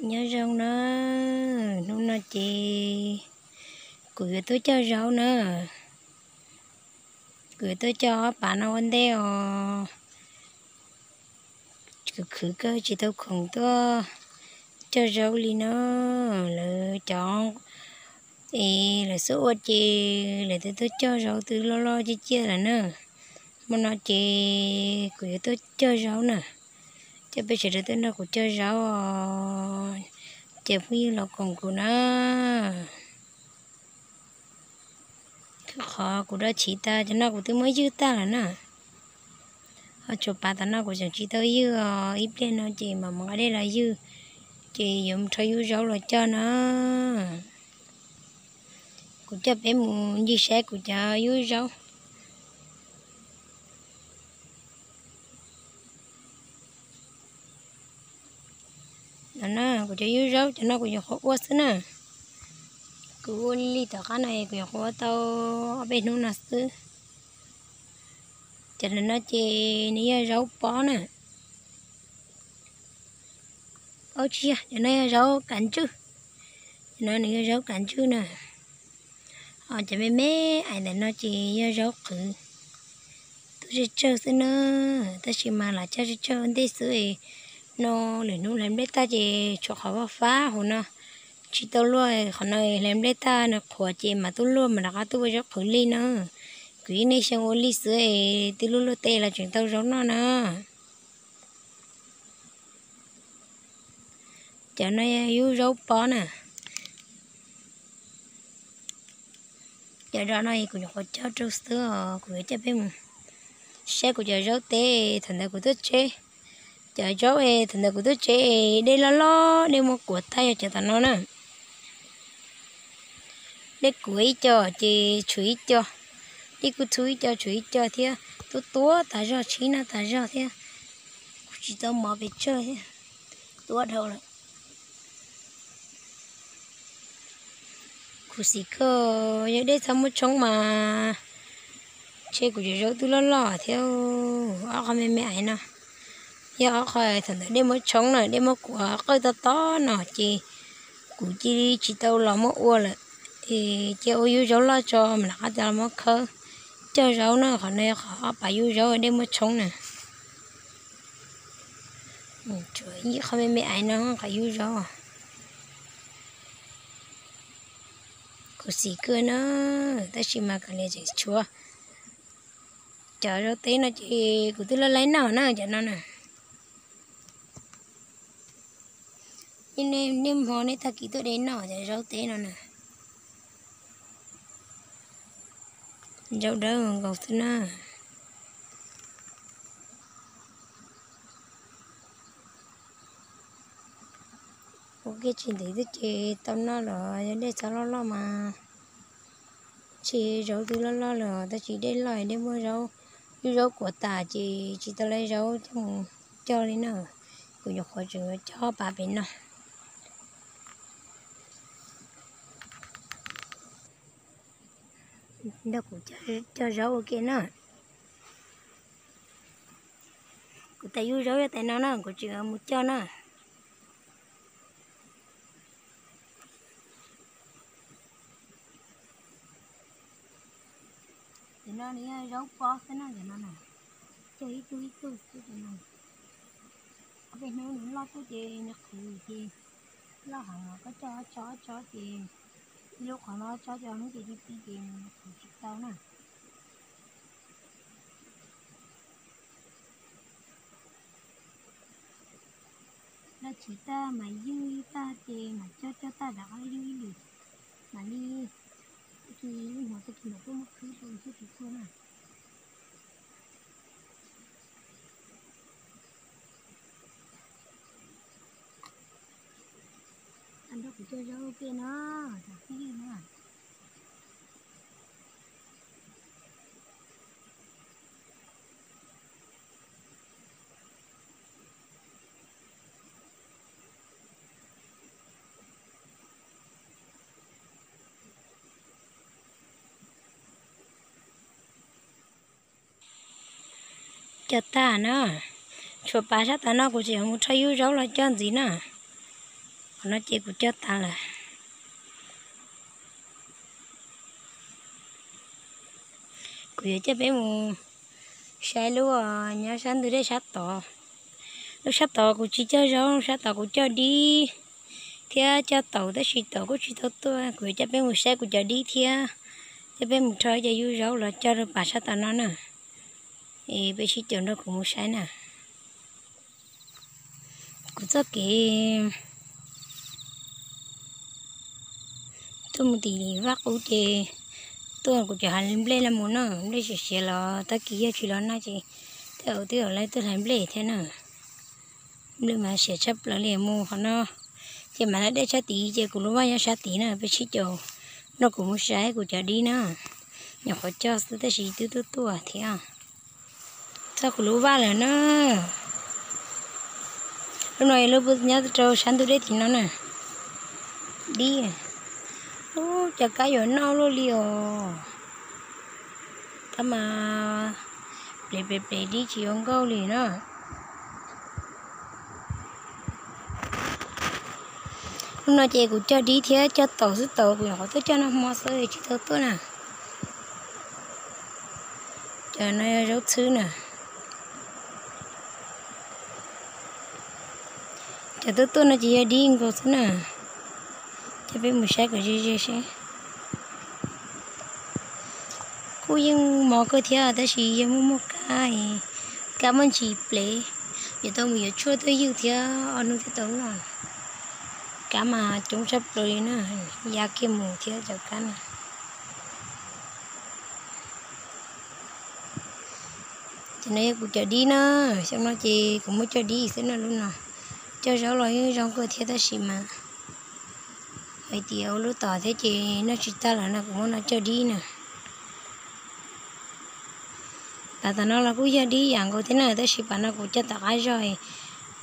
Nyob zoo na, hnub no ces kuv yuav tuaj cog zaub na. Kuv yuav tuaj cog ob pav no ua ntej os. Khwv khwv kawg tsis tau khoom tuaj cog zaub li na. Lawv cov es lawv xub ua ces lawv twb tuaj cog zaub twb loj loj ciaj ciaj lawm na. Hmo no ces kuv yuav tuaj cog zaub na. Coj peb sawv daws tuaj nrog kuv cog zaub os, cov phooj ywg los koom kuv na. Khwv qhov kuv rov chiv tas cov no kuv twb muab ywg tag lawm na. Ho tshuav pav tom no kuv tseem tsis tau ywg os, ib pliag no ces mam mus nqa dej los ywg, ces yuav mus rho yub zaub los cog na. Kuv coj peb mus ncig saib kuv cov yub zaub. No kuv cov yub zaub cov no kuv nyuam qhuav ua xwb na. Kuv ua li li tom qab no kuv nyuam qhuav ua tau ob peb hnub no xwb. Cov no ces nws yog zaub pob na. Pob tsis yog, cov no yog zaub kav ntswj. Cov no nws yog zaub kav ntswj na. Ho cov me me ais ntawm no ces yog zaub qhwv. Tuaj tsawg tsawg xwb na, tab sis mas lam cog tsawg tsawg ua ntej xwb. No lwm hnub hlais nplej tag ces tshuav qhov vaj fab hauv no tsis tau luaj, qhov no hlais nplej tag nws qhuav ces mam tuaj luaj mam rov qab tuaj ua zaub qhwv li na. Kuv yeej niaj xyoo ua li xwb, twb luaj luaj tej los tseem tau zaub noj na. Cov no yog yub zaub pob na. Cov no no kuv nyuam qhuav cog rau xwb os, kuv yuav coj peb mus saib kuv cov zaub teb thaum ntawd kuv tuaj tseb. Cov zaub thaum ntawd kuv tuaj tseb dej loj loj dej muab kuav tag yog cov tom no na. Dej kuav ib co ces tshuav ib co, dej kuj txhub ib co tshuav ib co thiab, tuab tuab tas zog tshib noj tas zog thiab. Kuv tsis tau mov pes tsawg thiab, tuab dhau lawm. Khuv xim kawg, yog dej txhob muab tshoob mas ntshe kuv cov zaub twb loj loj thiab. Ob qho me me ais no yog ob qho thaum ntawd dej muab tshoob na, dej muab kuav qawj tob tob no ces kuv cia li tsis tau los muab ua lawm. Es cia ua yub zaub loj tso mam rov qab los muab khawb cog zaub na. Qhov no yog qhov ob pav yub zaub dej muab tshoob na. Tshuav ib qho me me ais no qhov yub zaub. Khuv xim kawg na, tab sis mas kav liam tseem tshuav. Cov zaub teb no ces kuv twb laib laib noj na cov no na. Niaj hmo niaj tag kis tuaj de noj cov zaub teb no na. Zaub dawb nkaus xwb na. Ua kiag tsis ntev xwb ces tau noj los yog dej txhob loj loj mas ntshe zaub twb loj loj lawm, tab sis dej loj dej muab zaub, yub zaub kuav tas ces tsis tau lawv zaub coj mus cog li na. Kuv nyuam qhuav tseem cog ob pav pem no. Nrog kuv cog zaub ua ke na. Kuv tais yub zaub yog tais no na, kuv tseem mus cog na. Cov no nws yog zaub pob xwb na, cov no na, cog ib tug ib tug xwb cov no. Ob peb hnub nws loj tuaj ces nws qhwv ces loj heev, koj cog ob tsob ob tsob ces ib lub qhov no ob tsob cog hnub ces ti ti ces nws qhwv tsis tau na. Laj chiv tag mas ywg, ywg tag ces mam coj coj tag rov qab ywg ib lwm. Mam li tag kis ib hnub tag kis mam tuaj muab khwb rau thiaj tsis txhua na. Nrog kuv cog zaub ua ke no, cov phooj ywg na. Cog tag na, tshuav pav sab tas no kuv tseem yuav mus rho yub zaub los cog ntxiv na. Qhov no ces kuv cog tas lawm. Kuv yuav coj peb mus saib lub nyob sab ntug dej sab tod. Lub sab tod kuv tsis cog zaub, lub sab tod kuv cog dib thiab cog taum, tab sis taum kuj tsis tau tuaj. Kuv yuav coj peb mus saib kuv cov dib thiab, coj peb mus rho cov yub zaub los cog rau pas sab tom no na. Es peb sib caum nrog kuv mus saib na. Kuv txoj kev tuaj mus tim vaj qub ces tuaj kuv cov hav nplej los mus na, nplej siav siav los tag kis yog tsis los nag ces tej zaum twb yuav lawv tuaj hlais nplej thiab na. Nplej mas siav tshaj plaws li mus qhov no. Ces mas lawv dej sab tid ces kuv lub vaj nyob sab tid na, peb sib caum nrog kuv mus saib kuv cov dib na. Nyuam qhuav cog xwb tab sis twb tuaj tuaj thiab. Txog kuv lub vaj lawm na. Lub no lub nyob rau sab ntug dej tim no na. Dib. Ub, cov kab yuav noj luaj li os. Kab mas plev plev plev dib tsis yuav nkauj li na. Lub no ces kuv cog dib thiab cog taum xwb, taum kuv nyuam qhuav tuaj cog nag hmo xwb tsis tau tuaj na. Cov no yog zaub txhwb na. Cov tuaj tuaj no ces yog dib nkaus xwb na. Coj peb mus saib kom ze ze seb. Kuj yeej mos kawg thiab tab sis yog muaj muaj kab, kab muaj ntsis plev, yuav tau mus yuav tshuaj tuaj ywg thiab ob hnub thiaj tau noj. Kab mas coob tshaj plaws li na, ya kiag mus thiab cov kab na. Ces no yog kuv cov dib na, xyoo no ces kuv muab cog dib xwb na lub no. Cog zaub los yeej zoo kawg thiab tab sis mas hais tias ua lub tom thiab ces noj tsis tag lawm no kuv muab no cog dib na. Pas tom no los kuj yog dib yam nkaus thiab na tab sis pas no kuv cog tom qab zog,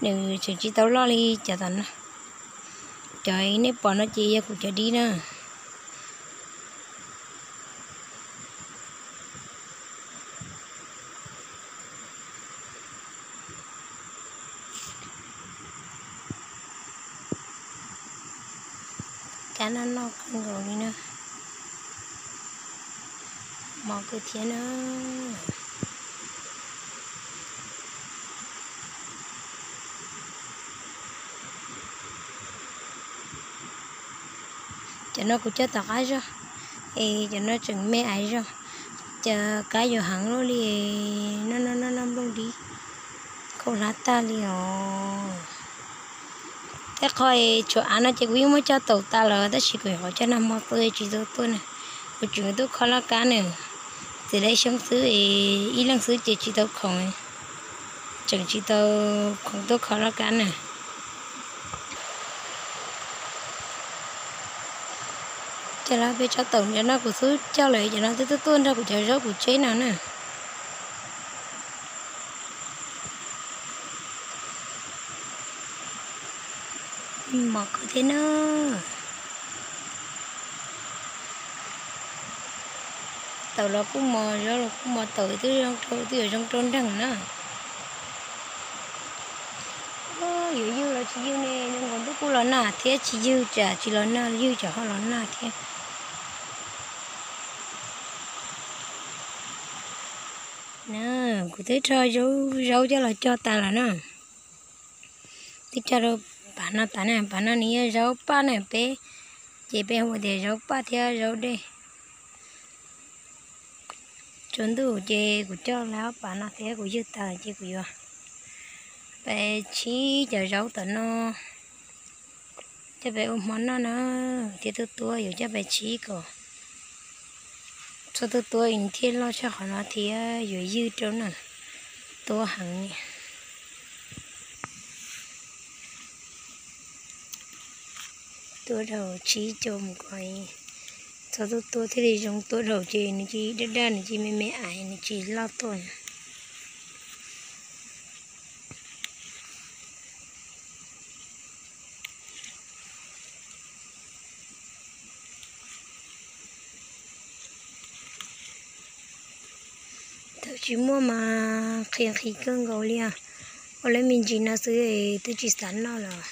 nws tseem tsis tau loj li cov tom no. Cov nej pom no ces yog kuv cov dib na. Kab noj noj kawg nkaus li na. Mos kawg thiab na. Cov no kuv cog tom qab zog, es cov no tseem me aiv zog. Cov kab yuav heev luaj li, noj noj noj noj nplooj dib, khaub hlab tag li os. Tej qho tshuav av no ces kuv yeej muab cog taum tas lawm tab sis kuv nyuam qhuav cog nag hmo xwb tsis tau tuaj na. Kuv tseem tuaj kho loj kab na, txiv lawv xyoob xwb, ib leeg xwb ces tsis tau khoom, tseem tsis tau khoom tuaj kho loj kab na. Cog lawm peb tsob taum cov no kuv xub cog lawm cov no twb tuaj tuaj nrog kuv cov zaub kuv tseb no na. Mos kawg thiab na. Taum los kuj mos, zaub los kuj mos, taum twb zoo rau, twb yuav zoo rau nreeg na. Yuav ywg los tsis ywg ne, zoo nkaus ntuj kuj los nag thiab, tsis ywg tsam tsis los nag, ywg tsam ho los nag thiab. Na, kuv twb rho zaub, zaub coj los cog tas lawm na. Twb cog rau pas no tas na, pas no nws yog zaub paj na peb, ces peb hu tias zaub paj thiab zaub dej. Tsaus ntuj ces kuv coj lawm ob pas no thiab kuv ywg tas ces kuv yuav pais tshib cov zaub tom no coj pais ua hmo noj na, thiab tuaj tuaj yuav coj pais tshib kom txhob tuaj tuaj thiaj loj tshaj qhov no thiab yuav ywg rau na, tuaj heev. Tuaj dhau tshib coj mus kom txhob tuaj tuaj thiaj li zoo, tuaj dhau ces nws cia daj daj, nws cia me me aiv, nws cia loj tuaj. Thaum tsis muaj mas qhia nqhis kawg nkaus li os. Ua lawv me ntsis no xwb twb tsis xav noj lawm.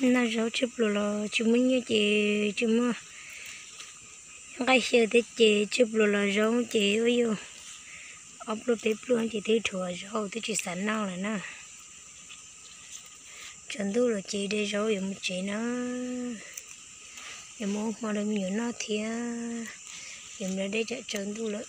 Noj zaub tsib pluas los tsis muaj nyiaj ces tsis muaj nqaij xyaw thiab ces tsib pluas los zaub ces ua yus ob pluas peb pluas ces twb dhuav zaub twb tsis xav noj lawm na. Tsaus ntuj lawm ces de zaub yuav mus tsev na. Yuav mus ua hmo rau me nyuam noj thiab. Yuav mus de tsam tsaus ntuj lawm.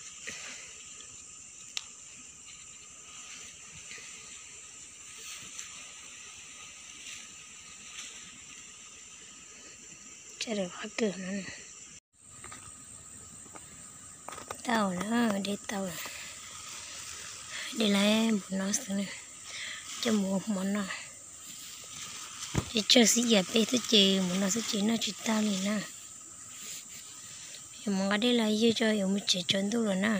Tau na, de tau, de lawm npaum no xwb na, coj mus ua hmo noj. Ces tsawg xwb yam peb xwb ces npaum no xwb ces noj tsis tag li na. Yuav mus nqa dej los ywg tso yuav mus tsev tsaus ntuj lawm na.